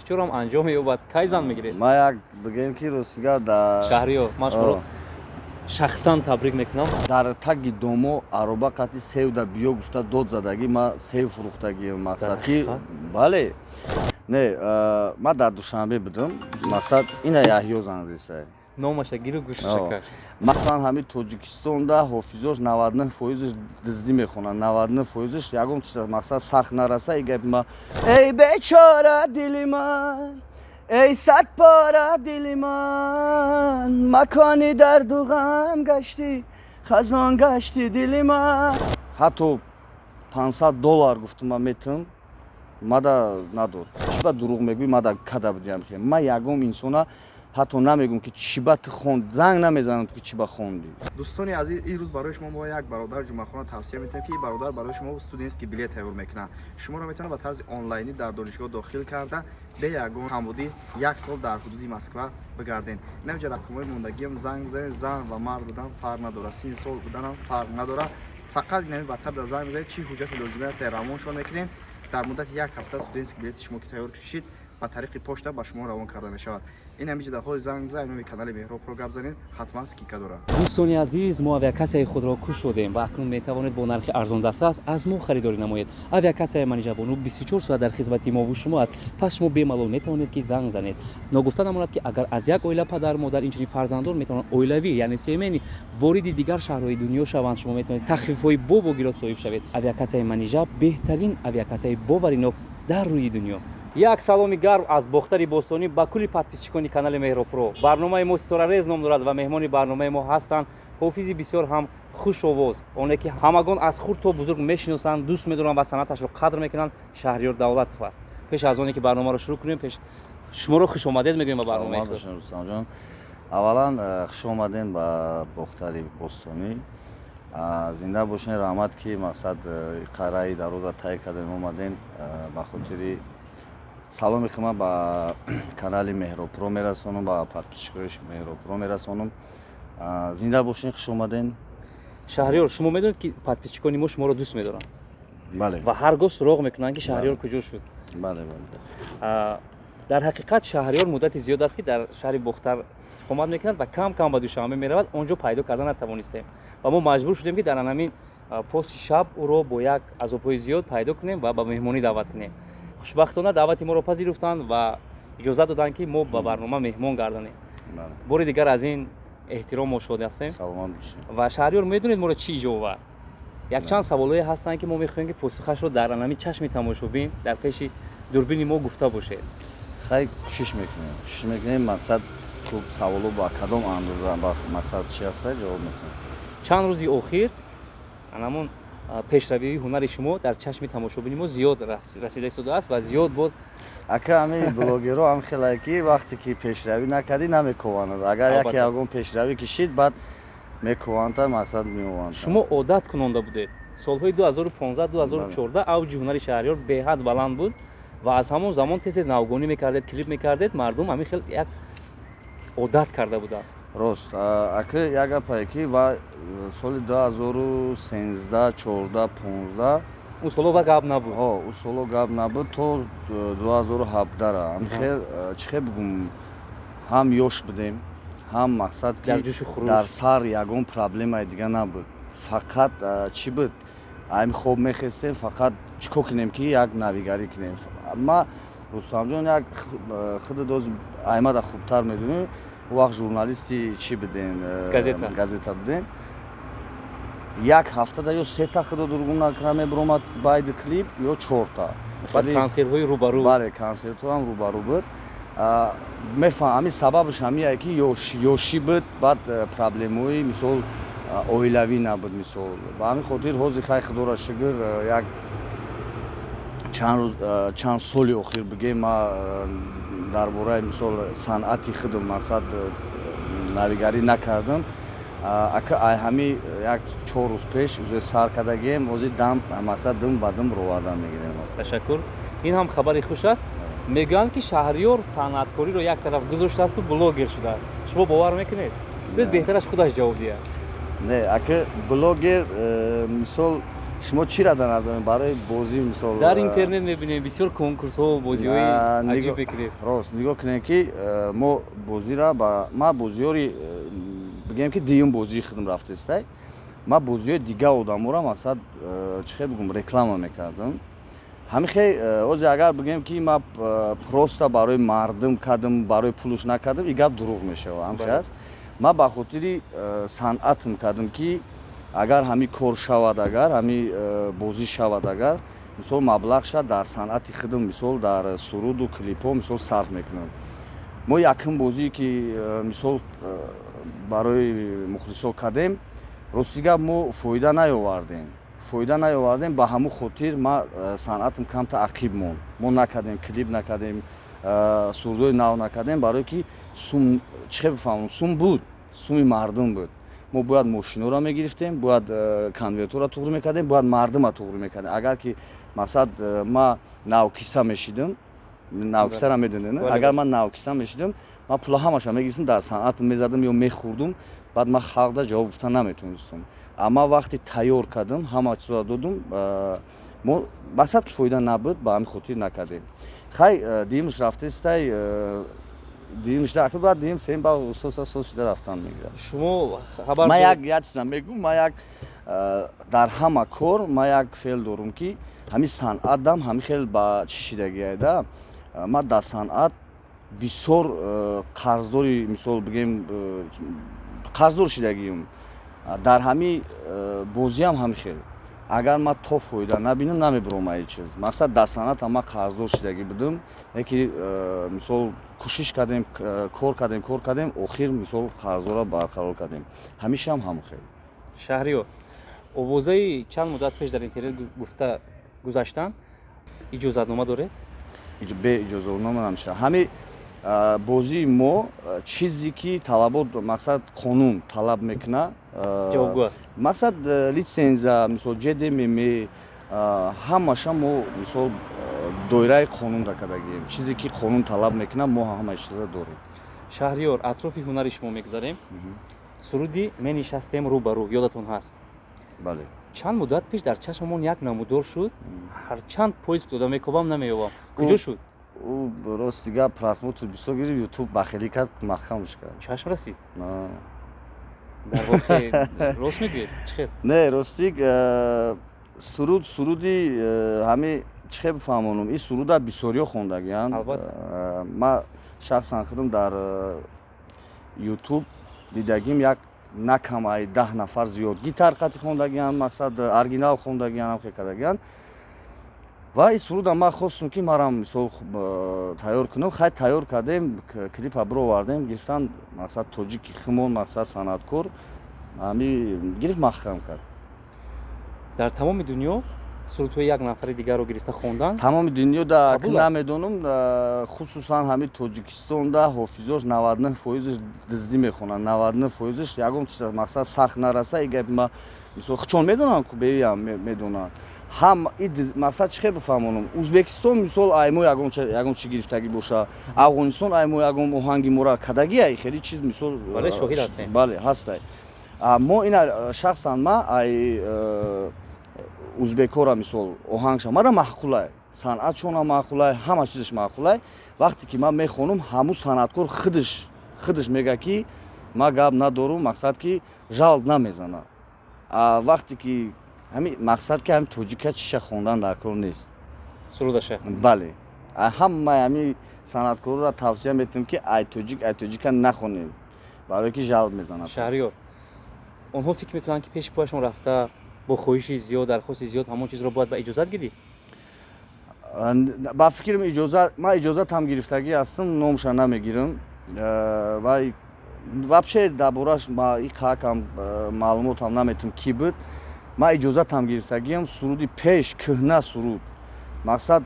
24 ҳам анҷом меёбад. Кай зан мегиред? Ма як бигӯем, ки ростига да. Шаҳриёр, ман шуморо шахсан табрик мекунам. Дар таги домо ароба қати сев да биё гуфта дод задагӣ, ма сев фурӯхтагиам, мақсад ки. Бале, не, ма дар Душанбе будам, мақсад ина Яҳё занг зесай. Номаша гиру гӯшаша каш. Масалан, ҳамин Тоҷикистонда ҳофизош 99 фоизаш дуздӣ мехонанд, 99 фоизаш ягон чиз, мақсад, сахт нараса. И гапи ма: эй бечора дили ман, эй садпора дили ман, макони дарду ғам гаштӣ, хазон гаштӣ дили ман. Ҳатто 500 доллар гуфтум, ма метам, мада надод. Чӣ ба дурӯғ мегӯӣ? Мада када будиам. Ма ягон инсона ҳатто намегӯм, ки чӣ ба ту хонд, занг намезанам, ки чӣ ба хондӣ. Дӯстони азиз, ин рӯз барои шумо мо як бародар Ҷумъахона тавсия метиҳем, ки ин бародар барои шумо студентский билет тайёр мекунад. Шуморо метавонад ба тарзи онлайнӣ дар донишгоҳ дохил карда, бе ягон камбудӣ як сол дар ҳудуди Москва бигарден. Инамҷа рақамҳои мондагиам, занг бизанед. Зан ва мард будан фарқ надорад, синни сол буданам фарқ надорад, фақат инами ватсап дар занг бизанед. Чӣ ҳуҷҷати лозима аст, равоншон мекунем. Дар муддати як ҳафта студентский билети шумо ки тайёр кишид, ба тариқи почта ба шумо равон карда мешавад. Ин ҳамиҷа дар ҳоли занг бизан, номи канали Меҳробро гап занед, ҳатман скидка дорад. Дӯстони азиз, мо авиакассаи худро кушодем ва акнун метавонед бо нархи арзондастрас аз мо харидорӣ намоед. Авиакассаи Манижабону 24 соат дар хизмати мову шумо аст. Пас шумо бемалол метавонед, ки занг занед. Ногуфта намонад, ки агар аз як оила падар, модар, инчунин фарзандон метавонанд оилавӣ, яъне семейный, вориди дигар шаҳрҳои дунё шаванд, шумо метавонед тахфифҳои бобогиро соҳиб шавед. Авиакассаи Манижа — беҳтарин авиакассаи боваринок дар рӯи дунё. Як саломи гарм аз Бохтари бостонӣ ба кулли подписчикони канали Меҳробпро. Барномаи мо «Ситорарез» ном дорад ва меҳмони барномаи мо ҳастанд ҳофизи бисёр ҳам хушовоз, оне ки ҳамагон аз хурд то бузург мешиносанд, дӯст медоранд ва санъаташро қадр мекунанд. Шаҳриёр Давлатов аст. Пеш аз оне ки барномаро шурӯъ кунем, пеш шуморо хушомадед мегӯем ба барномаи Саломат худ. бошед, Рустамҷон. Аввалан, хуш омадем ба Бохтари бостонӣ. Зинда бошед, раҳмат, ки мақсад, қараи дароза тай кардем, омадем. Ба хотири саломи ки ман ба канали Меҳробпро мерасонам, ба подписчикои Меҳробпро мерасонам. Зинда бошед, хуш омадем. Шаҳриёр, шумо медонед, ки подписчикони мо шуморо дӯст медоранд Бале. ва ҳар гоҳ суроғ мекунанд, ки Шаҳриёр куҷо шуд. бале бале Дар ҳақиқат, Шаҳриёр муддати зиёд аст, ки дар шаҳри Бохтар истиқомат мекунад ва кам кам ба Душанбе меравад. Он ҷо пайдо карда натавонистем ва мо маҷбур шудем, ки дар ҳамин поси шаб ӯро бо як азобҳои зиёд пайдо кунем ва ба меҳмонӣ даъват кунем. Хушбахтона, даъвати моро пазируфтанд ва иҷозат доданд, ки мо ба барнома меҳмон гардонем. Бори дигар аз ин эҳтиром мо шод ҳастем. Саломат бошед. Ва, Шаҳриёр, медонед, моро чӣ иҷо овард? Якчанд саволҳое ҳастанд, ки мо мехоҳем, ки посухашро дар ҳамин чашми тамошобин, дар пеши дурбини мо гуфта бошед. Хай, кӯшиш мекунем, кӯшиш мекунем. Мақсад, хуб, саволо ба кадом андоза, ба мақсад чи ҳаста, ҷавоб метиҳем. Чанд рӯзи охир анамон пешравии ҳунари шумо дар чашми тамошобини мо зиёд расида истодааст ва зиёд боз. Ака, ҳами блогерҳо ҳам хелае, ки вақте ки пешравӣ накардӣ, намекованад. Агар яке ягон пешравӣ кишид, баъд мекованта, мақсад, меованта. Шумо одат кунонда будед. Солҳои 2015, 2014 авҷи ҳунари Шаҳриёр беҳад баланд буд ва аз ҳамон замон тез тез навгонӣ мекардед, клип мекардед, мардум ҳамин хел як одат карда буданд. Рост, ака, як гапае, ки ва соли 2013, 14, 15. Он солҳо ва гап набуд. Ҳо, ӯ солҳо гап набуд, то 2017-ра. Ҳамихел, чӣ хел бигӯм, ҳам ёш будем, ҳам, мақсад, ки дар ҷӯшу хуруш. Дар сар ягон проблемаи дига набуд. Фақат чӣ буд? Ами хоб мехестем, фақат чӣ кор кунем, ки як навигарӣ кунем. Ма, Рустамҷон, як худи доз аймада хубтар медонӣ, ӯ вақт журналисти чӣ будем? Газета. Газета будем. Як ҳафтада ё сета худо дургум накара мебиромад байди клип, ё чорта. Баъд консертҳои рӯбарӯ. Бале, консертҳо ҳам рӯбарӯ буд. Мефаҳм, ҳамин сабабаш ҳамие, ки ёшӣ буд, баъд проблемаҳои, мисол, оилавӣ набуд, мисол. Ба ҳамин хотир ҳозир, хай, худоро шукр, як чанд рӯз, чанд соли охир бигем, ма дар бораи, мисол, санъати худам, мақсад, навигарӣ накардам. Ака, ай ҳами як 4 рӯз пеш уже сар кардагием, ҳозир дам, мақсад, дум ба дум ровардан мегирем. Ташаккур, ин ҳам хабари хуш аст. Мегӯянд, ки Шаҳриёр санъаткориро як тараф гузоштаасту блогер шудааст. Шумо бовар мекунед? Биёд, беҳтараш худаш ҷавоб диҳад. Не, ака, блогер, мисол. Шумо чиро дар назар, барои бозӣ, мисол? Дар интернет мебинем, бисёр конкурсҳо, бозиҳои аҷиб мекунед. Рост, нигоҳ кунем, ки мо бозира ба ма бозиёри, бигем, ки дуюм бозии худам рафтестай. Ма бозиҳои дига одаморо, мақсад, чӣ хел бигӯм, реклама мекардам. Ҳамин хел озе агар бигем, ки ма просто барои мардум кардам, барои пулуш накардам, и гап дурӯғ мешавад. Ҳамхел аст. Ма ба хотири санъатм кардам, ки агар ҳамин кор шавад, агар ҳамин бозӣ шавад, агар, мисол, маблағ шавад, дар санъати худам, мисол, дар суруду клипҳо, мисол, сарф мекунам. Мо якум бозие ки, мисол, барои мухлисо кардем, рости гап, мо фоида наёвардем, фоида наёвардем. Ба ҳамун хотир ма санъатам камта ақиб монд. Мо накардем, клип накардем, сурудҳои нав накардем, барое ки сум, чӣ хел бифаҳмам, сум буд, суми мардум буд. Мо бояд мошиноро мегирифтем, бояд конвертҳоро туғрӣ мекардем, бояд мардума туғрӣ мекардем. Агар ки, мақсад, ма навкиса мешидам, навкисара медонед, агар ман навкиса мешидам, ман пула ҳамаша мегирифтам, дар санъат мезадам ё мехӯрдум. Баъд ман халқда ҷавоб гуфта наметонистам. Амма вақте тайёр кардам, ҳама чизро додум, мо, мақсад, ки фоида набуд, ба ҳамин хотир накардем. Хай, дуюмш рафтестай, дуюмш баъд дуюм, сеюм, ба усоса соз шуда рафтан мегирад. Шумо хабар Ман як чизам мегӯм. Ман як, дар ҳама кор ман як феъл дорум, ки ҳамин санъатдам ҳамин хел ба чӣ шидагиайда. Ман дар санъат бисёр қарздори, мисол, бигем, қарздор шидагиюм. Дар ҳамин бозиам ҳамин хел, агар ман то фоида набинам, намебуром. Ай чиз, мақсад, дар санъатам ман қарздор шидагӣ будам, яке, мисол, кӯшиш кардем, кор кардем, кор кардем, охир, мисол, қарзҳоро барқарор кардем. Ҳамешаам ҳамон хел. Шаҳриёр, овозаи чанд муддат пеш дар интернет гуфта гузаштан, иҷозатнома доред? Бе иҷозатнома намешавад. Ҳамин бозии мо, чизе ки талабот, мақсад, қонун талаб мекунад, ҷавобгӯ аст. Мақсад, литсензия, мисол, ЖДММ, ҳамаша мо, мисол, доираи қонун кардагием. Чизе ки қонун талаб мекунад, мо ҳамаи чиза дорем. Шаҳриёр, атрофи ҳунари шумо мегузарем. Суруди «Менишастем рӯ ба рӯ» ёдатон ҳаст? Бале. Чанд муддат пеш дар чашмамон як намудор шуд. Ҳарчанд поиск дода мекобам, намеёбам. Куҷо шуд? Ӯ, рости гап, просмотр бисёр гирифт, Ютуб бахелӣ кард, маҳкамш кард. Чашм расид. Дар воқеъ, рост мегӯед, чӣ хел? Не, ростик, суруд, суруди ҳами, чӣ хел бифаҳмонам, ин суруда бисёриҳо хондагианд. Ман шахсан худам дар Ютуб дидагим, як на кам ай 10 нафар зиёд гитар қати хондагианд, мақсад, оригинал хондагианд, ҳам хел кардагианд. Ва ин суруда ман хостум, ки марам, мисол, тайёр кунам. Хай, тайёр кардем, клипа бировардем, гирифтан, мақсад, тоҷики химон, мақсад, санъаткор ҳами гирифт, маҳкам кард. Дар тамоми дунё сурудҳои як нафари дигарро гирифта хондан Тамоми дунё да қабул аст? Намедонам, хусусан ҳамин Тоҷикистонда ҳофизош 99 фоизаш дуздӣ мехонанд, 99 фоизаш. Ягон чиз, мақсад, сахт нараса. И гапи ма, мисол, хучон медонанд ку, беям медонанд ҳам. И мақсад, чӣ хел бифаҳмонам, Узбекистон, мисол, ай мо ягон чӣ гирифтагӣ боша, Афғонистон ай мо ягон оҳанги мора кадагиай, хеле чиз, мисол. Бале, шоҳид ҳастем. Бале, ҳастай. Мо ина, шахсан ма ай узбекора, мисол, оҳангша мара маъқулай, санъатшона маъқулай, ҳама чизаш маъқулай. Вақте ки ман мехонам, ҳамун санъаткор худаш мега, ки ман гап надорум, мақсад, ки жалб намезана. А вақте ки ҳами, мақсад, ки ҳами тоҷика чиша хондан дар кор нест. Сурудаша. Бале, ҳамаи ҳами санъаткорро тавсия метиҳам, ки ай тоҷик, ай тоҷика нахонем, барое ки жалб мезанад. Шаҳриёр, онҳо фикр мекунанд, ки пеши пояшон рафта, бо хоҳиши зиёд, дархости зиёд ҳамон чизро бояд ба иҷозат гирӣ. Ба фикрам, иҷозат, ман иҷозатам гирифтагӣ ҳастам, номша намегирам. Вай вообще дар бораш ма и қакам маълумотам наметам, ки буд. Ман иҷозатам гирифтагиам. Суруди пеш, кӯҳна суруд, мақсад,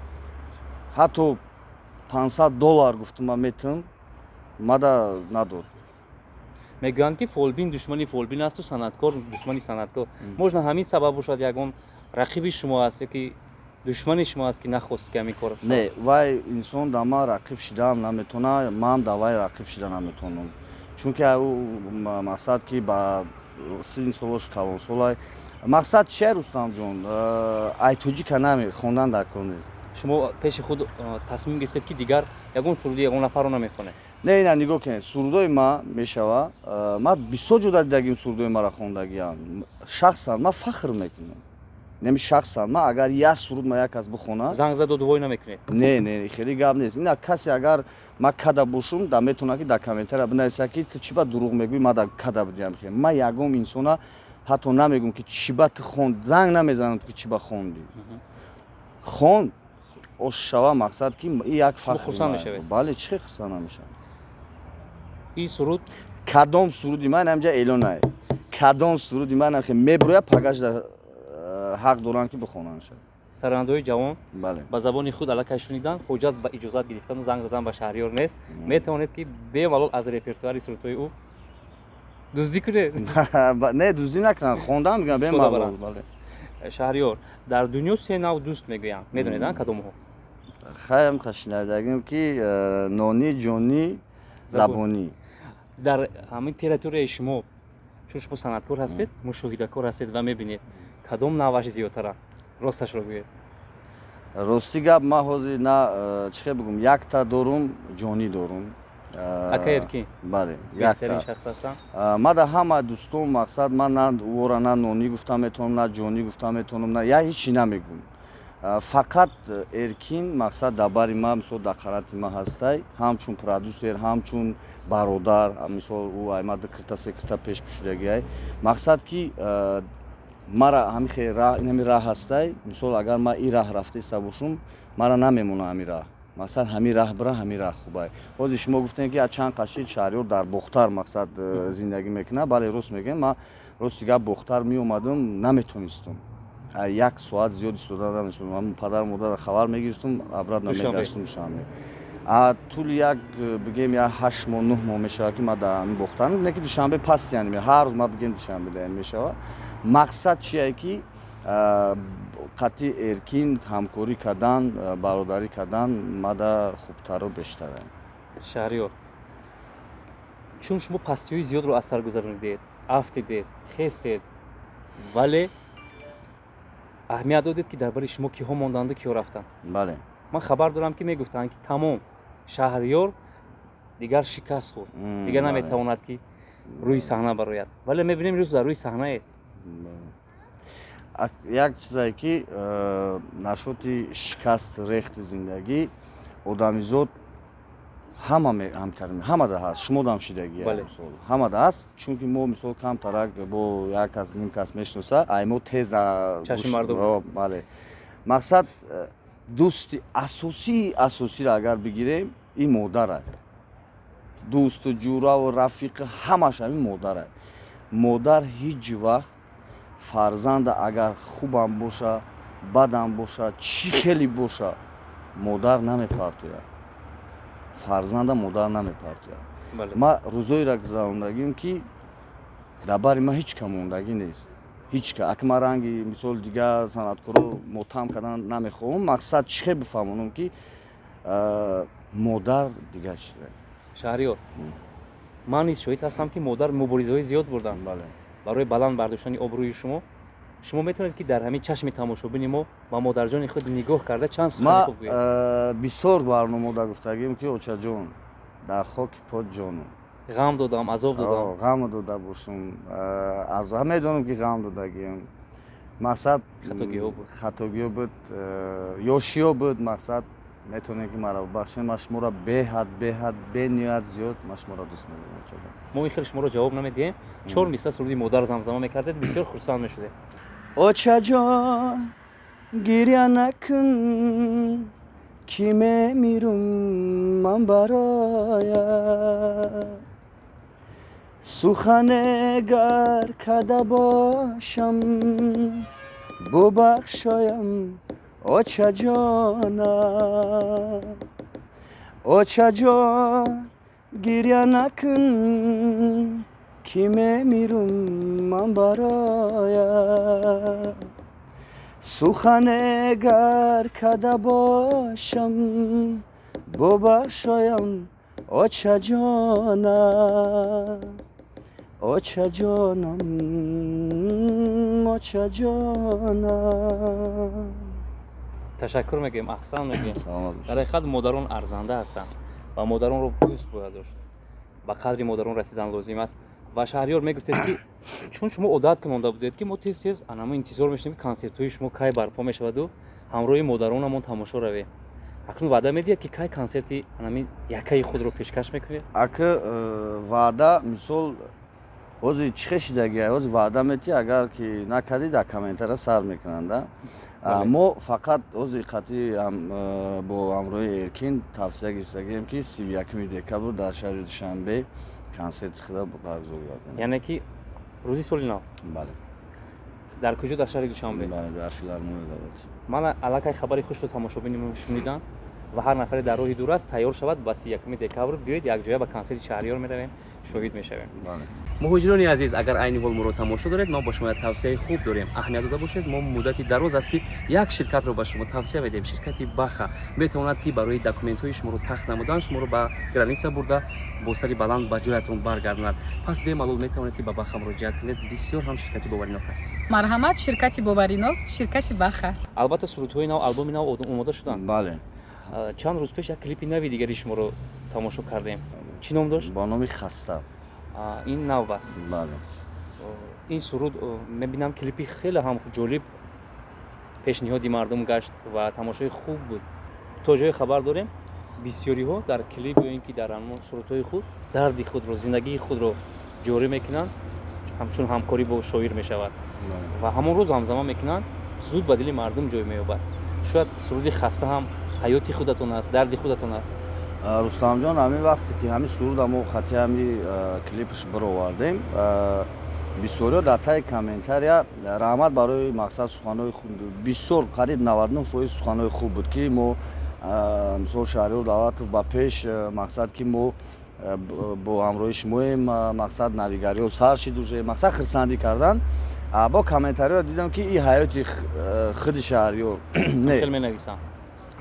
ҳатто 500 доллар гуфтум, ман метам, мада надод. Мегӯянд, ки фолбин душмани фолбин асту санъаткор душмани санъаткор. Можно ҳамин сабаб бошад, ягон рақиби шумо аст ёки душмани шумо аст, ки нахост, ки ҳамин кор шавад? Не, вай инсон да ман рақиб шидаам наметавона, ман да вай рақиб шида наметавонам, чунки ӯ, мақсад, ки ба синни солош калонсолай. Мақсад чия, Рустамҷон? Ай тоҷика наме хондан дар кор нест. Шумо пеши худ тасмим гирифтед, ки дигар ягон суруди ягон нафарро намехонед? Не, ина нигоҳ кунед, сурудои ма мешава, ма бисёр ҷо дидагим, сурудои мара хондагиам. Шахсан ма фахр мекунам, неми шахсан ма агар як суруд ма як кас бихона. Занг заду дувой намекунед? Не, не, хеле гап нест. Ина касе агар ма када бошум, да метавона ки дар комментария бинависа, ки ту чӣ ба дурӯғ мегӯӣ, ма да када будиам. Ма ягон инсона ҳатто намегӯм, ки чӣ ба ту хонд, занг намезанам, ки чӣ ба хондӣ. Хонд, ош шава, мақсад ки и як фахр. Хурсанд мешавед? Бале, чӣ хурсанд намешавам? Ин суруд. Кадом суруди ман ҳамҷа эълон, кадом суруди ман меброя, пагашда ҳақ доранд, ки бихонанд. Сарандаҳои ҷавон. Бале. Ба забони худ аллакай шунидан, ҳоҷат ба иҷозат гирифтану занг задан ба Шаҳриёр нест. Метавонед, ки бемалол аз репертуари сурудҳои ӯ дуздӣ кунед. Не, дуздӣ накунам, хондан мегӯям бемалол, бале. Шаҳриёр, дар дунё се нав дӯст мегӯянд, медонед кадомҳо? Хайм хашинадагим, ки нони, ҷонӣ, забонӣ. Дар ҳамин территорияи шумо, чун шумо санъаткор ҳастед, мушоҳидакор ҳастед ва мебинед, кадом наваш зиёдтара? Росташро гӯед. Рости гап, ман ҳозир на чӣ хел бигӯм, якта дорум, ҷонӣ дорум. Ака Эркин? Бале. Якта шахс ҳастам. Ма да ҳама дӯстон, мақсад, ман на ӯро на нонӣ гуфта метавонам, на ҷонӣ гуфта метавонам, на як ҳечи намегӯм. Фақат Эркин, мақсад, дар бари ма, мисол, дар қанати ма ҳастай, ҳамчун продюсер, ҳамчун бародар. Мисол, ӯ ай ма ду кирта, се кирта пеш пушидагиай. Мақсад ки мара ҳами раҳ ҳастай. Мисол, агар ма ин раҳ рафтаиста бошум, мара намемона ҳами раҳ. Мақсад, ҳами раҳ бира, ҳами раҳ хубай. Ҳозир шумо гуфтем, ки аз чанд қашид Шаҳриёр дар Бохтар, мақсад, зиндагӣ мекунад. Бале, рост мегӯем. Ма, рости гап, Бохтар меомадам, наметонистум, як соат зиёд истода наметонистум. Падару модарро хабар мегирифтум, обратно мегаштум Душанбе. Тӯли як, бигем, як 8 моҳ, 9 моҳ мешавад, ки ма дар ҳамин Бохтар, не ки Душанбе паст, яъне ҳар рӯз ма, бигем, Душанбе даем мешавад. Мақсад чие, ки қатъи Эркин ҳамкорӣ кардан, бародарӣ кардан мада хубтару бештара. Шаҳриёр, чун шумо пастиҳои зиёдро аз сар гузаронидед, афтидед, хестед, вале аҳамият додед, ки дар бари шумо киҳо монданду киҳо рафтанд. Бале. Ман хабар дорам, ки мегуфтанд, ки тамом, Шаҳриёр дигар шикаст хӯрд, дигар наметавонад, ки рӯи саҳна барояд, вале мебинем, рӯз дар рӯи саҳнае. Як чизе ки нашоти шикаст, рехти зиндагӣ, одамизод ҳама ҳамада ҳаст, шумодам шидагӣ ҳамада ҳаст. Чунки мо, мисол, камтарак бо як кас, ним кас мешиноса, ай мо тез. Бале, мақсад, дӯсти асосии асосиро агар бигирем, ин модарак. Дӯсту ҷураву рафиқи ҳамаш ҳамин модарак. Модар ҳеҷ вақт фарзанда, агар хубам боша, бадам боша, чӣ хеле боша, модар намепартояд фарзанда, модар намепартояд. Ма рӯзоеро гузарондагим, ки дар бари ман ҳеҷ ка мондагӣ нест, ҳеҷ ка. Ака ман ранги, мисол, дигар санъаткоро мотам кардан намехоҳам. Мақсад, чӣ хел бифаҳмонам, ки модар дигар чизе. Шаҳриёр, ман низ шоҳид ҳастам, ки модар муборизаҳои зиёд бурданд барои баланд бардоштани обрӯи шумо. Шумо метавонед, ки дар ҳамин чашми тамошобини мо ба модарҷони худ нигоҳ карда чанд сухани хуб гӯед? Бисёр барномода гуфтагим, ки очаҷон, дар хоки пот ҷонум. Ғам додам, азоб додам. Ғам дода бошум, медонам, ки ғам додагиам. Мақсад, хатогиҳо буд. Хатогиҳо буд, ёшиҳо буд. Мақсад, метавонем, ки маро бубахшед. Ман шуморо беҳад, беҳад, бениҳоят зиёд ман шуморо дӯст медорам. Мо ин хел шуморо ҷавоб намедиҳем. Чор мисра суруди модар замзама мекардед, бисёр хурсанд мешудем. Очаҷон, гиря накун, ки мемирум ман бароят. Сухане гар када бошам, бубахшоям, очаҷона. Очаҷон, гиря накун, ки мемирум ман бароят. Сухане гар када бошам, бубахшоям, очаҷона. Очаҷонам, очаҷонам. Ташаккур мегӯем, аҳсан мегӯем. Саломат бошед. Дар ҳақиқат, модарон арзанда ҳастанд ва модаронро дӯст бояд дошт, ба қадри модарон расидан лозим аст. Ва, Шаҳриёр, мегуфтед, ки чун шумо одат кунонда будед, ки мо тез тез анамо интизор мешудем, ки консертҳои шумо кай барпо мешаваду ҳамроҳи модаронамон тамошо равем. Акнун ваъда медиҳед, ки кай консерти анами якаи худро пешкаш мекунед? Ака, ваъда, мисол, ҳозир чӣ хел шидагия? Ҳозир ваъда метиҳ, агар ки накардӣ, дар комментария сар мекунанд. Мо фақат ҳозир қатъи бо ҳамроҳи Эркин тавсия гирифтагием, ки 31-уми декабр дар шаҳри Душанбе консерти худа баргузор гардонем. Яъне ки рӯзи соли нав? Бале. Дар куҷо? Дар шаҳри Душанбе? Бале, дар филармония давлатӣ. Ман аллакай хабари хушро тамошобини шунидам ва ҳар нафаре дар роҳи дур аст, тайёр шавад ба 31-уми декабр. Биёед, якҷоя ба консерти Шаҳриёр меравем, шоҳид мешавем. Бале. Муҳоҷирони азиз, агар айни ҳол моро тамошо доред, мо ба шумо як тавсияи хуб дорем. Аҳамият дода бошед, мо муддати дароз аст, ки як ширкатро ба шумо тавсия медиҳем. Ширкати Баха метавонад, ки барои документҳои шуморо тахт намудан, шуморо ба граница бурда, бо сари баланд ба ҷоятон баргардонад. Пас бемалол метавонед, ки ба Баха муроҷиат кунед. Бисёр ҳам ширкати боваринок аст. Марҳамат, ширкати боваринок, ширкати Баха. Албатта, сурудҳои нав, албоми нав омода шуданд? Бале. Чанд рӯз пеш як клипи нави дигари шуморо тамошо кардем. Чӣ ном дошт? Бо номи «Хаста». Ин нав аст? Бале. Ин суруд, мебинам, клипи хеле ҳам ҷолиб пешниҳоди мардум гашт ва тамошои хуб буд. То ҷое хабар дорем, бисёриҳо дар клип ё ин ки дар ҳамон сурудҳои худ дарди худро, зиндагии худро ҷорӣ мекунанд, ҳамчун ҳамкорӣ бо шоир мешавад ва ҳамон рӯз ҳамзамон мекунанд, зуд ба дили мардум ҷой меёбад. Шояд суруди «Хаста» ҳам ҳаёти худатон аст, дарди худатон аст? Рустамҷон, ҳамин вақте ки ҳамин суруда мо қатъи ҳами клипш бировардем, бисёриҳо дар таи комментария, раҳмат барои мақсад, суханҳои бисёр, қариб 99% суханҳои хуб буд, ки мо, мисол, Шаҳриёр Давлатов ба пеш, мақсад, ки мо бо ҳамроҳи шумоем, мақсад, навигариҳо сар шид уже, мақсад, хирсандӣ кардан. Бо комментариҳо дидам, ки и ҳаёти худи Шаҳриёр не. Менависам.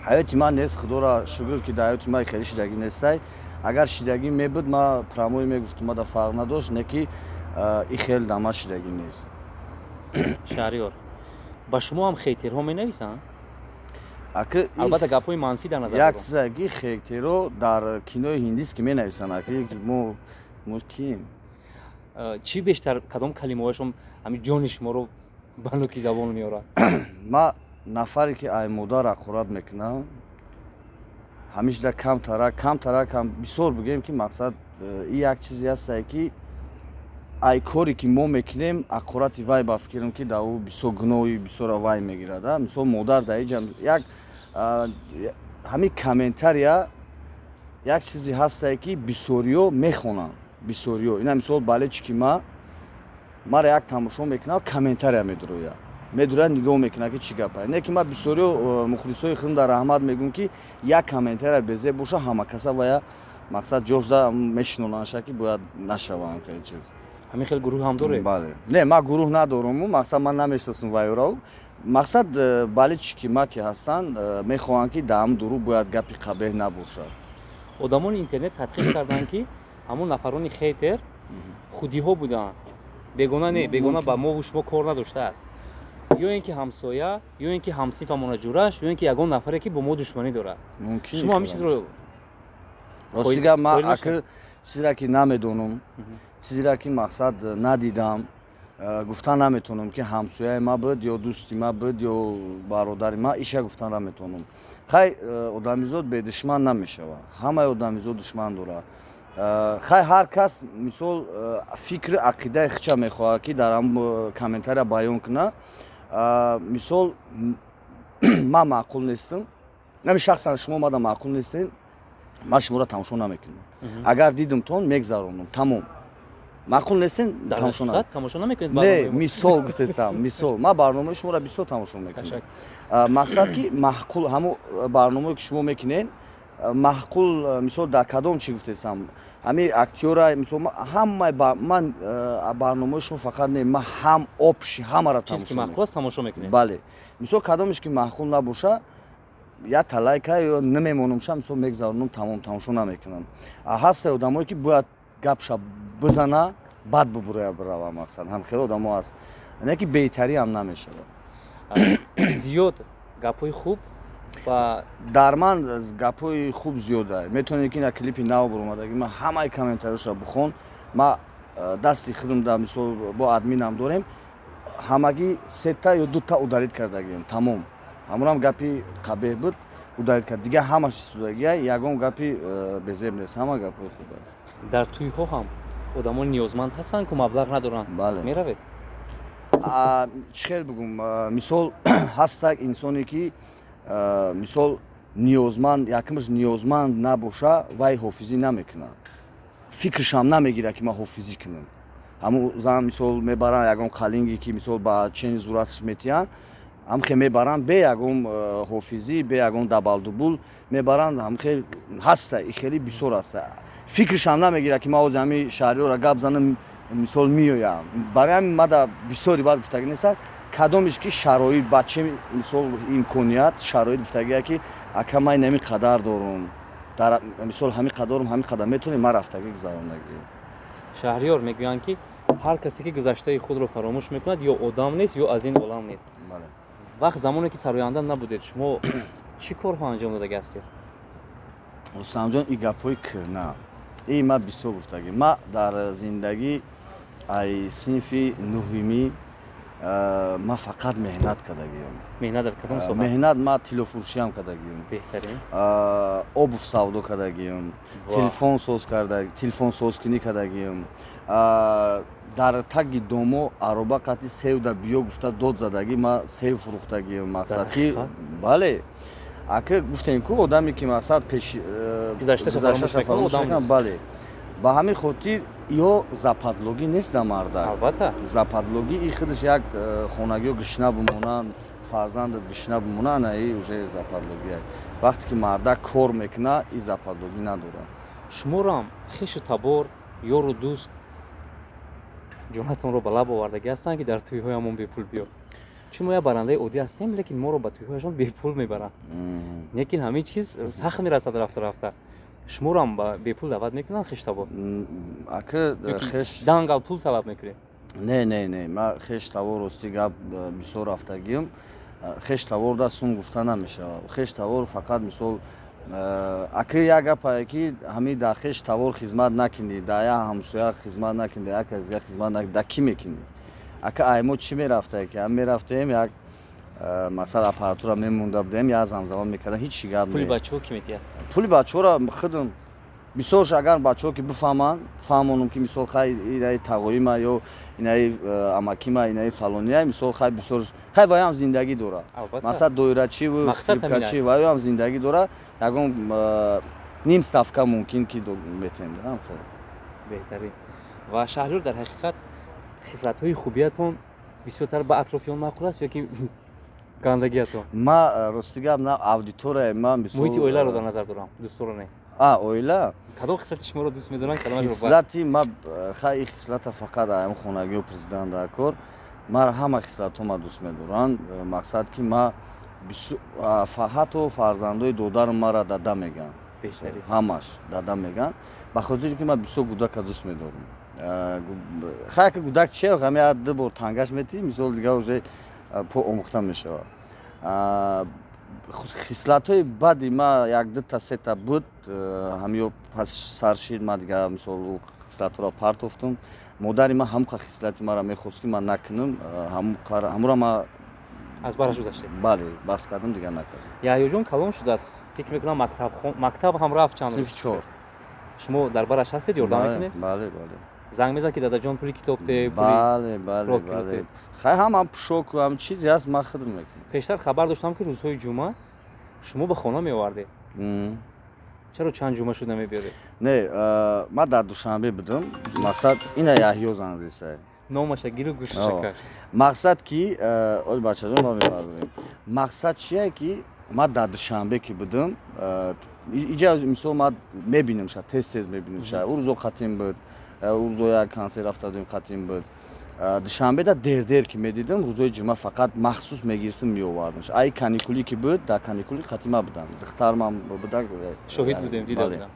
Ҳаёти ман нест, худоро шукр, ки дар ҳаёти ман хеле шидагӣ нестай. Агар шидагӣ мебуд, ман прямой мегуфтум, мада фарқ надошт, не ки и хел дар ман шидагӣ нест. Шаҳриёр, ба шумо ҳам хейтерҳо менависанд? Албатта, гапҳои манфӣ дар назар. Як чизе ки хейтеро дар кинои ҳиндист, ки менависанд, аки мо кием? Чӣ бештар, кадом калимаҳояшон ҳамин ҷони шуморо ба нуки забон меорад? Ма нафаре ки ай модар ҳақорат мекунам, ҳамишда камтара камтара кам бисёр бигӯем, ки мақсад, и як чизе ҳастае, ки ай коре ки мо мекунем, ҳақорати вай, ба фикрам, ки дар ӯ бисёр гуноҳи бисёра вай мегирад. Мисол, модар дар иҷа як ҳамин комментария як чизе ҳастае, ки бисёриҳо мехонанд, бисёриҳо ина, мисол, болельщики ма мара як тамошо мекунад, комментария медурояд, медурад, нигоҳ мекунад, ки чӣ гапа. Не ки ма бисёриҳо мухлисои худам дар раҳмат мегӯм, ки як комментария безеб боша, ҳама каса вая, мақсад, ҷошда мешинонанша, ки бояд нашаванд хеле чиз. Ҳамин хел гурӯҳ ҳам доред? Бале, не, ман гурӯҳ надоруму, мақсад, ман намешиносам вайро. Мақсад, болельщики ма ки ҳастанд, мехоҳанд, ки дар ҳам дурӯғ бояд гапи қабеҳ набошад. Одамони интернет тадқиқ карданд, ки ҳамон нафарони хейтер худиҳо буданд, бегона не, бегона ба мову шумо кор надоштааст, ё ин ки ҳамсоя, ё ин ки ҳамсинфамона, ҷураш, ё ин ки ягон нафаре, ки бо мо душманӣ дорад. Мумкин. Шумо ҳамин чизро Рости гап, ман қоил ака, чизеро ки намедонам, чизеро ки, мақсад, надидам, гуфта наметавонам, ки ҳамсояи ма буд ё дӯсти ма буд ё бародари ма. Иша гуфта наметавонам. Хай, одамизод бедушман намешавад, ҳамаи одамизод душман дорад. Хай, ҳар кас, мисол, фикри ақидаи худша мехоҳад, ки дар ҳам комментария баён кунад. Мисол, ман маъқул нестам, нами шахсан шумо мада маъқул нестем, ман шуморо тамошо намекунам. Агар дидимтон, мегзаронам, тамом. Маъқул нестем, Дар тамошо ҳақиқат тамошо намекунед не. барномаи мо? Мисол гуфтесам, мисол, ман барномаи шуморо бисёр тамошо мекунам. Ташаккур. Мақсад, ки маъқул ҳамун барномае, ки шумо мекунед, маъқул, мисол, дар кадом чӣ гуфтесам, ҳамин актёра, мисол, ҳамаи ман барномаи шумо фақат не, ман ҳам общий ҳамаро Чиз ки тамошо маъқул аст, тамошо мекунед. Бале, мисол, кадомеш ки маъқул набоша, я талайка ё намемонамша, мисол, мегзаронам, тамом, тамошо намекунам. Ҳаста одамое, ки бояд гапша бизана. Бад бубуроя, бирава. Мақсад, ҳам хеле одамо ҳаст, не ки беҳтарӣ ҳам намешавад. Зиёд гапҳои хуб ва Дар ман гапҳои хуб зиёда. Метавонед, ки ина клипи нав буромадаги ман, ҳамаи комментариёша бихон. Ма дасти худам да, мисол, бо админам дорем, ҳамагӣ сета ё дута удалить кардагием, тамом. Ҳамонам гапи қабеҳ буд, удалить кард. Дигар ҳамаш истодагия, ягон гапи безеб нест, ҳама гапҳои хуб. Дар тӯйҳо ҳам одамони ниёзманд ҳастанд, ку маблағ надоранд. Бале. Меравед? Чӣ хел бигум, мисол, ҳастак инсоне, ки мисол, ниёзманд, якумаш, ниёзманд набоша, вай ҳофизӣ намекунад, фикршам намегирад, ки ман ҳофизӣ кунам. Ҳамун зан, мисол, мебаранд ягон қалинге, ки, мисол, ба чени зурасш метиҳанд, ҳамхе мебаранд, бе ягон ҳофизӣ, бе ягон дабалдубул мебаранд. Ҳамхе ҳаста, и хеле бисёр ҳаста, фикршам намегирад, ки ман ҳозир ҳамин шаҳриёра гап занам, мисол, меоям. Барои ҳамин мада бисёри баъд гуфтагӣ нестад, кадомеш ки шароит, баче, мисол, имконият, шароит, гуфтагия, ки ака, ман ҳамин қадар дорум, дар мисол, ҳамин қадарум, ҳамин қадар метавонем, ман рафтагӣ гузарондагӣ. Шаҳриёр, мегӯянд, ки ҳар касе ки гузаштаи худро фаромӯш мекунад, ё одам нест, ё аз ин олам нест. Бале. Вақт замоне ки сароянда набудед, шумо чӣ корҳо анҷом додагӣ ҳастед? Рустамҷон, и гапҳои кӯҳна, и ма бисёр гуфтагӣ. Ма дар зиндагӣ ай синфи нуҳимӣ ма фақат меҳнат кардагиам. Меҳнат дар кадом соҳа? Меҳнат, ма тиллофурӯшиам кардагиам. Беҳтарин. Обувь савдо кардагиам, телефон соз карда, телефонсозкунӣ кардагиам, дар таги домо ароба қати севда биё гуфта дод задагӣ, ма сев фурӯхтагиам. Мақсад ки, бале, ака, гуфтем ку, одаме ки, мақсад, пеш гузашташа фаромӯш мекунад, бале. Ба ҳамин хотир ё западлогӣ нест да мардак. Албатта. Западлогӣ и худаш як хонагиё гишна бимонанд, фарзандат гишна бимонанд, и уже западлогӣ. Вақте ки мардак кор мекунад, и западлогӣ надорад. Шуморо хешу табор, ёру дӯст ҷонатонро ба лаб овардагӣ ҳастанд, ки дар тӯйҳоямон бепул биё, чун мо як барандаи оддӣ ҳастем, лекин моро ба тӯйҳояшон бепул мебаранд. Лекин ҳамин чиз сахт мерасад рафта рафта. Шуморо ба бепул даъват мекунанд хештабор? Ака, хеш дангал пул талаб мекунед? Не, не, не, ма хеш тавор, рости гап, бисёр рафтагиам. Хеш таворда сум гуфта намешавад. Хеш тавор фақат, мисол, ака, як гапае, ки ҳамин дар хеш тавор хизмат накунӣ, дар як ҳамсоя хизмат накунӣ, дар як кас дига хизмат накунӣ, дар кӣ мекунӣ? Ака, ай мо чӣ мерафтае, ки ҳам мерафтем, як, масалан, аппаратура мемонда будем, як замзама мекардам, ҳеҷ гап. Пули бачаҳо кӣ медиҳад? Пули бачаҳоро худам бисёрш, агар бачаҳо ки бифаҳманд, фаҳмонам, ки, мисол, хай, инаи тағоима ё инаи амакима, инаи фалония, мисол, хай, бисёр, хай, ваям зиндагӣ дора, масалан, доирачиву скрипкачи, ваям зиндагӣ дора, ягон ним ставка мумкин ки метем. Беҳтарин. Ва, Шаҳриёр, дар ҳақиқат хислатҳои хубиятон бисёртар ба атрофиён маъқул аст ё ки гандагиятон? Ма, рости гап, на аудиторияи ма мисол, муҳити оиларо дар назар дорам, дӯстдоро не. А, оила. Кадом хислати шуморо дӯст медоранд, кадомашро? Хислати ма, хай, хислата фақат аям хонагиё президент дар кор. Мара ҳама хислатҳо ма дӯст медоранд. Мақсад, ки ма ҳатто фарзандои додарам мара дада мегӯянд, ҳамаш дада мегӯянд, ба хотире ки ман бисёр гудака дӯст медорам. Хай, ки гудак чия, ҳами як ду бор тангаш метиҳӣ, мисол, дига уже по омӯхта мешавад. Хислатҳои бади ма як дута сета буд, ҳамиё пас сар шид, ма дига, мисол, ӯ хислатҳоро партофтум. Модари ман ҳамқа хислати маро мехост, ки ман накунам, ҳамура ма Аз бараш гузаштед? Бале, бас кардам, дигар накардам. Яҳёҷон калон шудааст, фикр мекунам, мактаб ҳам рафт чанд. Синфи чор. Шумо дар бараш ҳастед, ёрдам мекунед? Бале. Занг мезад, ки дадаҷон, пули китоб те? Бале, хай, ҳам пӯшоку, ҳам чизе ҳаст, ман худм мекунам. Пештар хабар доштам, ки рӯзҳои ҷумъа шумо ба хона меовардед. Чаро чанд ҷумъа шуд намебиёред? Не, ман дар Душанбе будам. Мақсад, ина Яҳё занг зисай. Номаша гиру гӯшашака. Мақсад ки, оли бачаҷон, ма мебардорем. Мақсад чие, ки ман дар Душанбе ки будам, иҷа, мисол, ман мебинамша, тез тез мебинамша. Ӯ рӯзо қатим буд, ӯ рӯзо як консерт рафта будем, қатим буд. Душанбеда дер-дер ки медидам, рӯзои ҷумъа фақат махсус мегирифтам, меовардамш. Ай каникулӣ ки буд, дар каникулӣ қатима будам, духтармам буда. Шоҳид будем, дида будам.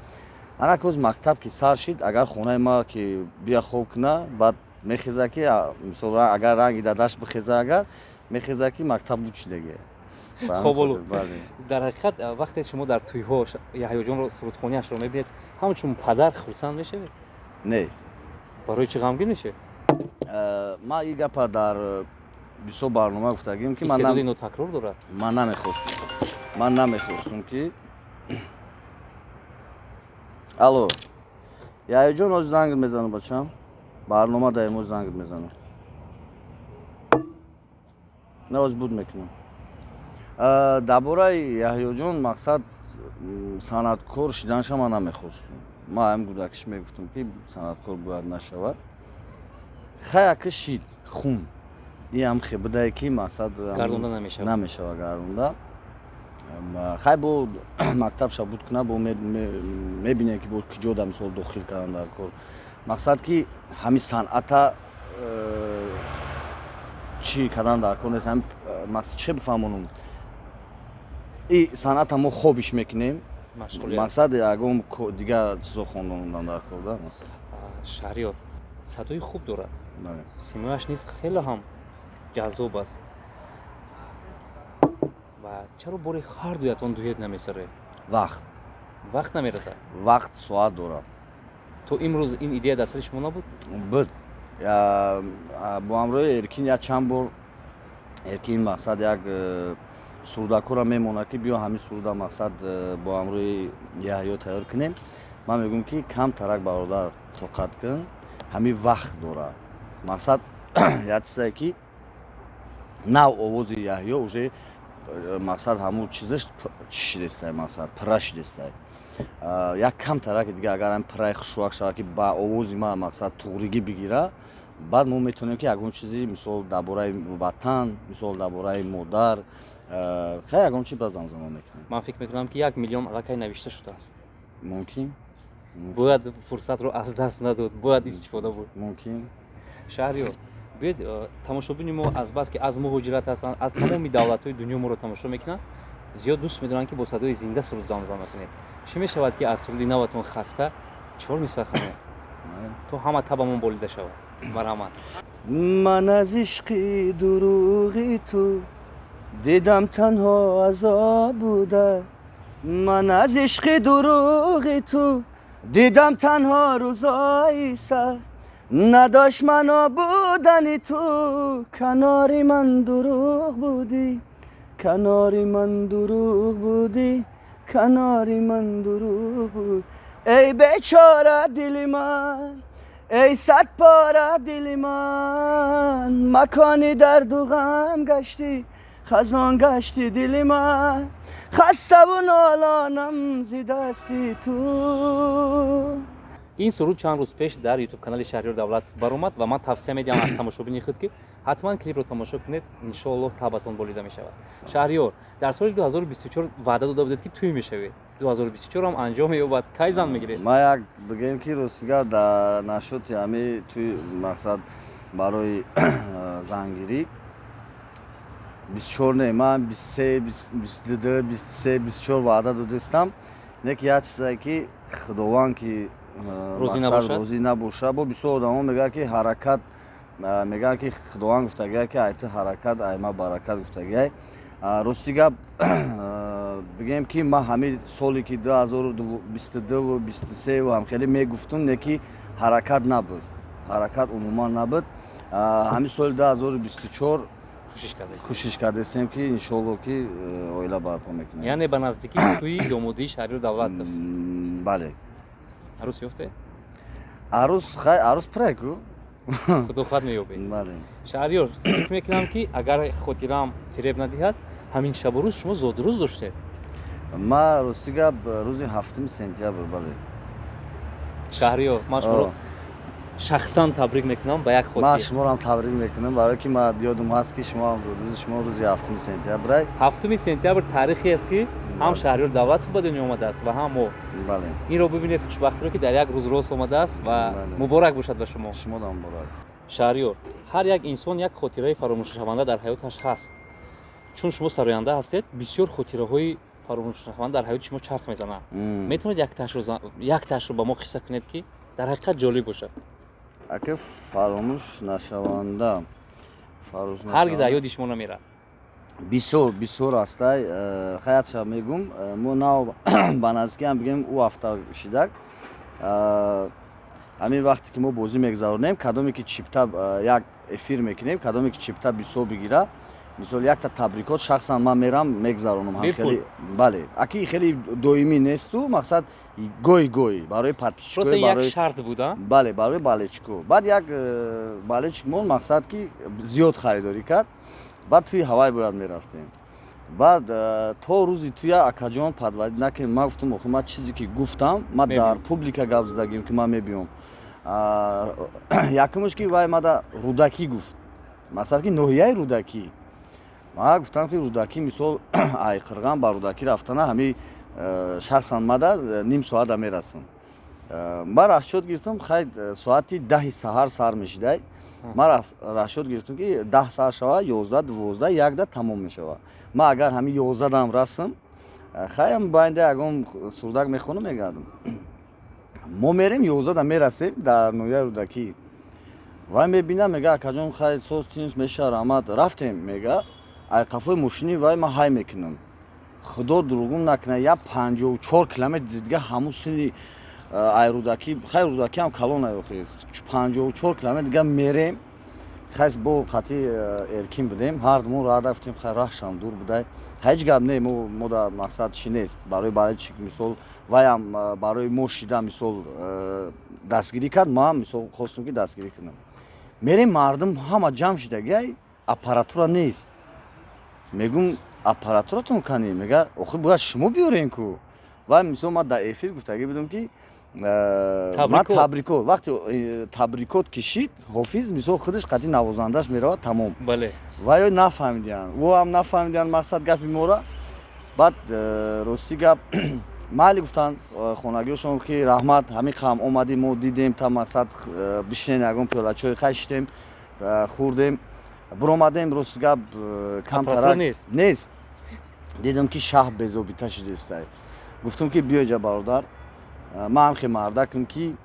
Ана ки мактаб ки сар шид, агар хонаи ма ки бия хоб куна, баъд мехеза ки, мисол, агар ранги дадаш бихеза, агар мехеза ки мактаб буд шидаги. Хоболу. Дар ҳақиқат, вақте шумо дар тӯйҳо Яҳёҷонро, сурудхониашро мебинед, ҳамчун падар хурсанд мешавед? Не. Барои чӣ ғамгин мешавед? Ман ин гапа дар бисёр барнома гуфтагим, ки истеъдоди нотакрор дорад. Ман намехостум ки. Алло, Яҳёҷон, ҳозир зангит мезанам, бачам, барнома даем, ҳозир зангит мезанам. Не, ҳозир буд мекунам. Дар бораи Яҳёҷон, мақсад, санъаткор шиданша ман намехостум. Ман ҳам кӯдакиш мегуфтум, ки санъаткор бояд нашавад. Хай, ака, шид, хун иам хе будае, ки мақсад гардонда намешавад. Намешава гардонда. Хай, бо мактабша буд куна, бо мебинем, ки бо куҷода, мисол, дохил кардан дар кор. Мақсад, ки ҳамин санъата чӣ кардан дар кор нест. Мақсад, че бифаҳмонум, и санъата мо хобиш мекунем. Мақсад, ягон дигар чизо хондан дар кор да. Шаҳриёр садои хуб дорад, симояш низ хеле ҳам ҷаззоб аст. Ва чаро бори ҳар дуятон дуэт намесароед? Вақт. Вақт намерасад? Вақт соат дорад. То имрӯз ин идея дар сари шумо набуд? Буд. Бо ҳамроҳи Эркин як чанд бор Эркин, мақсад, як сурудакора мемонад, ки биё, ҳамин суруда, мақсад, бо ҳамроҳи Яҳё тайёр кунем. Ман мегӯям, ки камтарак, бародар, тоқат кун, ҳамин вақт дорад. Мақсад, як чизе ки нав овози Яҳё уже мақсад, ҳамун чизаш чӣ шидестай, мақсад, пурра шидестай. Як камтараки дига, агар ҳамин пурраи хушвак шавад, ки ба овози ман, мақсад, туғригӣ бигира, баъд мо метавонем, ки ягон чизи, мисол, дар бораи ватан, мисол, дар бораи модар, хай, ягон чи ба замзама мекунем. Ман фикр мекунам, ки 1 миллион аллакай навишта шудааст. Мумкин. Бояд фурсатро аз даст надод, бояд истифода бурд. Мумкин. Шаҳриёр, биёед, тамошобини мо азбаски аз муҳоҷират ҳастанд, аз тамоми давлатҳои дунё моро тамошо мекунанд, зиёд дӯст медоранд, ки бо садои зинда суруд замзама кунед. Чӣ мешавад, ки аз суруди наватон хаста чор мисра хонед, то ҳама табамон болида шавад? Марҳамат. Ман аз ишқи дурӯғи ту дидам танҳо азоб буда. Ман аз ишқи дурӯғи ту дидам танҳо рӯзои сахт. Надошт мано будани ту канори ман, дурӯғ будӣ, канори ман дурӯғ будӣ, канори ман дурӯғ буд. Эй бечора дили ман, эй садпора дили ман, макони дарду ғам гаштӣ, хазон гаштӣ, дили ман, хаставу нолонам зи дасти ту. Ин суруд чанд рӯз пеш дар Ютуб канали Шаҳриёр Давлатов баромад ва ман тавсия медиҳам аз тамошобини худ, ки ҳатман клипро тамошо кунед. Иншоаллоҳ, табатон болида мешавад. Шаҳриёр, дар соли 2024 ваъда дода будед, ки тӯй мешавед. 2024 ҳам анҷом меёбад. Кай зан мегиред? Ман як бигӯем, ки ростига, дар нашоти ҳами тӯй, мақсад, барои зангирӣ 24 не, ман 23, 22, 23, 24 ваъда додистам. Не ки як чизе ки Худованд ки розӣ мақсад набошад? Розӣ набоша. Бо бисёр одамо мегӯянд, ки ҳаракат, мегӯянд, ки Худованд гуфтагиай, ки ай ту ҳаракат, ай ма баракат гуфтагиай. Рости гап бигӯем, ки ман ҳамин соле ки 2022, 23 ҳам хеле мегуфтум, не ки ҳаракат набуд, ҳаракат умуман набуд. Ҳамин соли 2024 кӯшиш кардаед. Кӯшиш кардастем, ки иншоалло, ки оила барпо мекунем. Яъне ба наздикӣ тӯи домодии Шаҳриёр Давлатов? Бале. Арӯс ёфте? Арӯс, хай, арӯс пурай ку. Худо хоҳад, меёбед. Бале. Шаҳриёр, фикр мекунам, ки агар хотираам фиреб надиҳад, ҳамин шабу рӯз шумо зодрӯз доштед. Ма, рости гап, рӯзи 7 сентябр, бале. Шаҳриёр, ман шуморо шахсан табрик мекунам ба як Ман хотир. шуморо ҳам табрик мекунам, барое ки ман ёдум ҳаст, ки шумо ҳам рӯзи шумо рӯзи 7 сентябрай. 7 сентябр таърихе аст, ки ҳам Шаҳриёр Давлатов ба дунё омадааст ва ҳам мо. Инро бибинед, хушбахтиро, ки дар як рӯз рост омадааст ва муборак бошад ба шумо. Шумо дам муборак. Шаҳриёр, ҳар як инсон як хотираи фаромӯшшаванда дар ҳаёташ ҳаст. Чун шумо сароянда ҳастед, бисёр хотираҳои Фаромӯшнашаванда дар ҳаёти шумо чарх мезанад. Метавонед якташро ба мо қисса кунед, ки дар ҳақиқат ҷолиб бошад? Ака, фаромӯш нашаванда, фаромӯш Ҳаргиз аз ёди шумо намерад. Бисёр, бисёр астай. Хаятша мегум. Мо нав ба наздикиам бигем, ӯ ҳафта шидак. Ҳамин вақте ки мо бозӣ мегузаронем, кадоме ки чипта, як эфир мекунем, кадоме ки чипта бисёр бигира, мисол, якта табрикот шахсан ман мерам, мегузаронам. Бепул? Бале, аки, хеле доимӣ несту, мақсад, гой гой барои подписчик ои. Просто як шарт буд? Бале, барои болельщик о. Баъд як болельщик мон, мақсад, ки зиёд харидорӣ кард. Баъд тӯи ҳавай бояд мерафтем. Баъд то рӯзи туя: «Акаҷон, подводить накунед». Ман гуфтам: «Охи, ман чизе ки гуфтам, ман дар публика гап задагим, ки ман мебиём». Якумш, ки вай мада Рӯдакӣ гуфт, мақсад, ки ноҳияи Рӯдакӣ. Ман гуфтам, ки Рӯдакӣ, мисол, Айқирған ба Рӯдакӣ рафтана ҳами шахсан мада ним соата мерасам. Ман расчёт гирифтам, хай, соати 10-и саҳар сар мешидай. Ман расчёт гирифтам, ки 10 сар шава, 11, 12, 1-да тамом мешавад. Ман агар ҳамин 11-дам расам, хайам, байнда ягон сурдак мехонам, мегардам. Мо мерем, 11-да мерасем дар ноҳияи Рӯдакӣ. Вай мебинам, мега: «Акаҷон, хай, соз, тинч меша, раҳмат, рафтем», мега. Айқафои мошини вай ман ҳай мекунам. Худо дурӯғум накунад, як 54 километр дига ҳамун сини ай Рӯдакӣ, хай, Рӯдакиам калон ай, 54 километр дига мерем. Хай, бо қати Эркин будем, ҳардумон раҳ рафтем. Хай, раҳшам дур будай, ҳеҷ гап не, мо да мақсад чӣ нест, барои болельщик, мисол, ваям барои мо шида, мисол, дастгирӣ кард, ман, мисол, хостум, ки дастгирӣ кунам. Мерем, мардум ҳама ҷамъ шидагиай, аппаратура нест. Мегум: «Аппаратуратон канӣ?» Мега: «Охир, бояд шумо биёрем ку». Вай, мисол, ман дар эфир гуфтагӣ будам, ки ман табрикот, вақте табрикот кишид ҳофиз, мисол, худаш қати навозандааш меравад, тамом. Вайо нафаҳмидиянд, ӯ ҳам нафаҳмидиянд, мақсад, гапи мора. Баъд ростӣ гап, майли гуфтанд хонагиҳошон, ки раҳмат, ҳамин қам омадем, мо дидем та, мақсад, бишинем, ягон пиёлачои, хай, шитем, хӯрдем, биромадем. Рости гап, камтарак нест. Дидам, ки шаҳр безобита шудестай. Гуфтам, ки биёҷа, бародар, ман ҳам хе мардакам, ки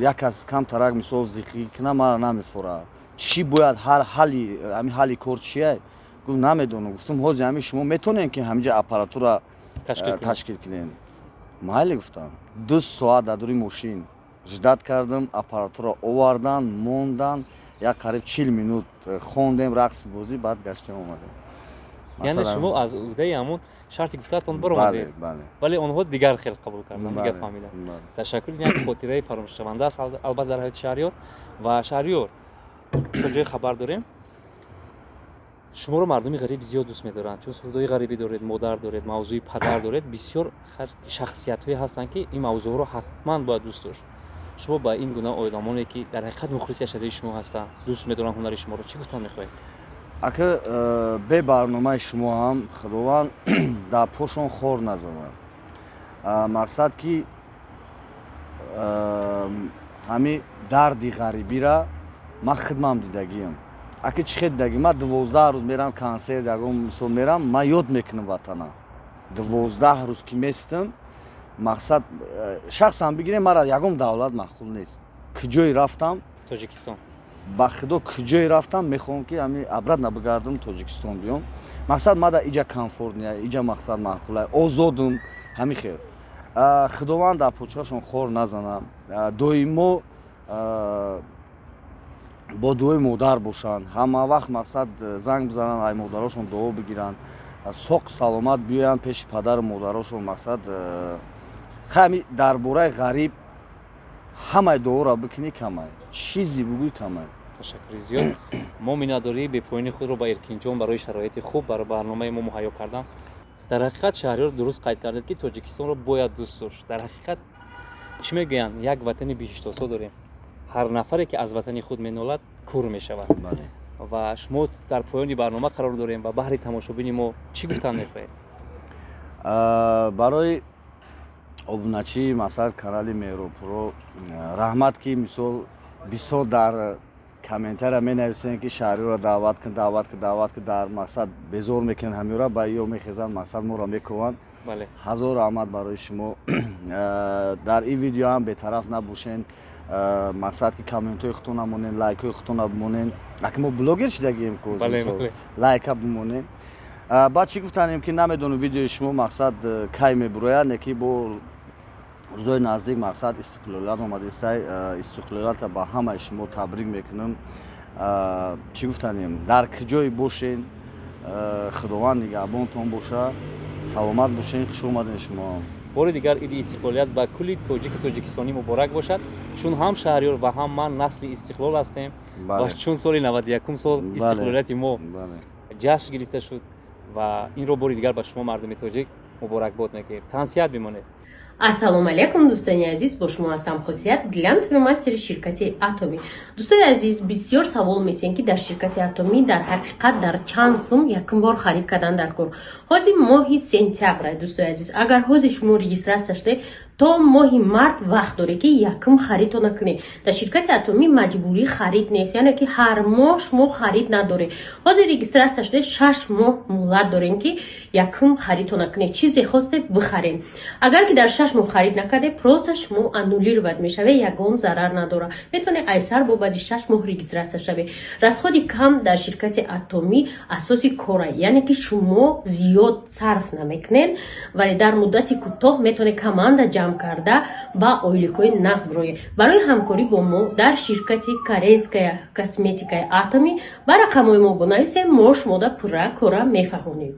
як кас камтарак, мисол, зиқӣ кина, мара намефора. Чӣ бояд, ҳар ҳалли ҳамин ҳалли кор чия? Гуфт: «Намедонам». Гуфтам: «Ҳозир ҳамин шумо метавонем, ки ҳаминҷа аппаратура ташкил кунем?» «Майли», гуфтам. 2 соат дар дури мошин ждать кардам, аппаратура овардан, мондан, як қариб 40 минут хондем, рақс бозӣ, баъд гаштем, омадем. Яъне шумо аз уҳдаи ҳамон шарти гуфтаатон баромадед, вале онҳо дигар хел қабул карданд, дигар фаҳмиданд. Ташаккур, ин як хотираи фаромӯшшаванда аст, албатта, дар ҳаёти Шаҳриёр. Ва Шаҳриёр, то ҷое хабар дорем, шуморо мардуми ғариб зиёд дӯст медоранд, чун сурудҳои ғарибӣ доред, модар доред, мавзӯи падар доред. Бисёр шахсиятҳое ҳастанд, ки ин мавзӯъҳоро ҳатман бояд дӯст дошт. Шумо ба ин гуна одамоне, ки дар ҳақиқат мухлиси ашаддии шумо ҳастанд, дӯст медоранд ҳунари шуморо, чӣ гуфтан мехоҳед? Ака, бе барномаи шумо ҳам Худованд дар пошон хор назанад. Мақсад, ки ҳами дарди ғарибира ман хидмам дидагиам. Аки, чӣ хел дидагӣ? Ман 12 рӯз мерам консерт, ягон, мисол, мерам, ман ёд мекунам ватана. 12 рӯз ки местам, мақсад, шахсан бигирем, мара ягон давлат маъқул нест. Куҷое рафтам, Тоҷикистон. Ба худо, куҷое рафтам, мехоҳам, ки ами обратно бигардам, Тоҷикистон биём. Мақсад, мада иҷа комфортный, иҷа, мақсад, маъқула, озодум, ҳами хел. Худованд дар почаашон хор назана, доимо бо дуои модар бошанд, ҳама вақт, мақсад, занг бизананд, ай модарошон дуо бигиранд, соқ саломат биёянд пеши падару модарошон. Мақсад, хами дар бораи ғариб ҳамаи дуоро бикунӣ, камай, чизе бугӯй, камай. Ташаккури зиёд. Мо миннатдории бепоёни худро ба Эркинҷон барои шароити хуб барои барномаи мо муҳайё кардан. Дар ҳақиқат, Шаҳриёр дуруст қайд кардед, ки Тоҷикистонро бояд дӯст дошт. Дар ҳақиқат, чӣ мегӯянд, як ватани биҳиштосо дорем. Ҳар нафаре, ки аз ватани худ менолад, кур мешавад. Ва шумо, дар поёни барнома қарор дорем, ва баҳри тамошобини мо чӣ гуфтан мехоҳед? Барои обуначии, масалан, канали Меҳробпуро раҳмат, ки, мисол, бисёр дар Комментария менависен, ки Шаҳриёро даъват кун, даъват кун, даъват кун. Дар мақсад безор мекунен ҳамёра, ба ё мехезанд, мақсад моро мекӯванд. Ҳазор раҳмат барои шумо. Дар ин видео ҳам бетараф набошен. Мақсад ки комментҳои худтона монен, лайкҳои худтона бимонен. Аки мо блогер шидагием ку, лайка бимонен. Баъд чӣ гуфтанем, ки намедонам, видеои шумо, мақсад, кай мебурояд, не ки бо рӯзои наздик, мақсад, истиқлолият омадистай. Истиқлолията ба ҳамаи шумо табрик мекунам. Чӣ гуфтанем, дар куҷое бошен, Худованд нигаҳбонтон боша, саломат бошен. Хуш омаден шумо. Бори дигар иди истиқлолият ба кулли тоҷику тоҷикистонӣ муборак бошад, чун ҳам Шаҳриёр ва ҳам ман насли истиқлол ҳастем ва чун соли 91-ум сол истиқлолияти мо ҷашн гирифта шуд ва инро бори дигар ба шумо, мардуми тоҷик, муборакбод мекунем. Тансиҳат бимонед. Ассалому алайкум, дӯстони азиз! Бо шумо ҳастам Хосият, бриллиантовый мастери ширкати Атомӣ. Дӯстони азиз, бисёр савол метиҳем, ки дар ширкати Атомӣ дар ҳақиқат дар чанд сум якум бор харид кардан дар кор. Ҳозир моҳи сентябр, дӯстони азиз. Агар ҳозир шумо регистрация шуде, то моҳи март вақт доред, ки якум харидтона кунед. Дар ширкати Атомӣ маҷбурӣ харид нест, яъне ки ҳар моҳ шумо харид надоред. Ҳозир регистрация шуде, 6 моҳ муҳлат дорем, ки якум харидтона кунед, чизе хосте бихарем. Агар ки дар 6 моҳ харид накарде, просто шумо аннулировать мешавед, ягон зарар надорад. Метавонед айсар бо баъди 6 моҳ регистрация шавед. Расходи кам дар ширкати Атомӣ асоси кора, яъне ки шумо зиёд сарф намекунед, вале дар муддати кӯтоҳ метавонед команда ҷамъ карда ба ойликҳои нағз бироед. Барои ҳамкорӣ бо мо дар ширкати корейская косметикаи Атоми ба рақамҳои мо бинависем, мо шумода пурра кора мефаҳмонем.